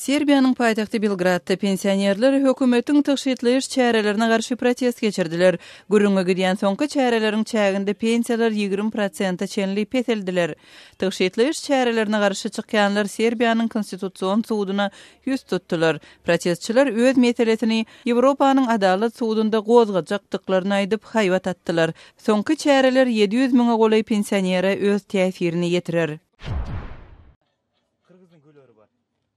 Serbiýanyň paýtagty Belgradda pensionerler hökümetiň tygşytlaýyş çärelerine garşy protest geçirdiler. Gürrüňi gidýän soňky çäreleriň çäginde pensiýalar 20 prosente çenli peseldiler. Tygşytlaýyş çärelerine garşy çykýanlar Serbiýanyň Konstitusion suduna ýüz tutdular. Protestçiler öz meselesini Ýewropanyň Adalat sudunda gozgajakdyklaryny aýdyp, haýbat atdylar. Soňky çäreler 700 müňe golaý pensionere öz täsirini ýetirer.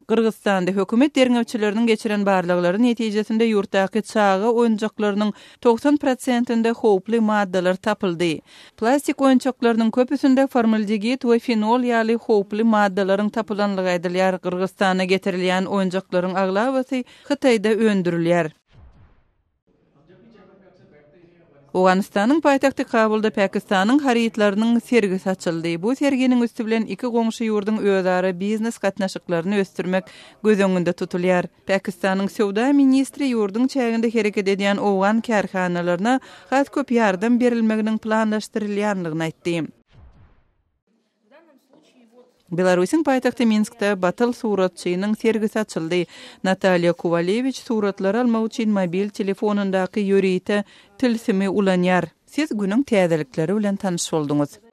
Gyrgyzystanda hökümet derňewçileriniň geçiren barlaglary netijesinde ýurtdaky çaga oýunjaklarynyň 90 prosentinde howply maddalar tapyldy. Plastik oýunçaklarynyň köpüsinde formaldegid we fenol ýaly howply maddalaryň tapylanlygy aýdylýar. Gyrgyzystana getirilýän oýunjaklaryň aglabasy Hytaýda öndürilýär. Owganystanyň paýtagty Kabulda Pakistanyň harytlarynyň sergisi açyldy. Bu serginiň üsti bilen iki goňşy ýurduň özara biznes gatnaşyklaryny ösdürmek göz öňünde tutulýar. Pakistanyň söwda ministri ýurduň çäginde hereket edýän owgan kärhanalaryna has köp ýardam berilmeginiň planlaşdyrylýanlygyny aýtdy. Belarusyň paýtagty Minskde batyl suratçynyň sergisi açyldy. Natalýa Kowalewiç suratlary almak üçin mobil telefonyndaky ýörite tilsimi ulanýar. Siz günüň täzelikleri bilen tanyş bolduňyz.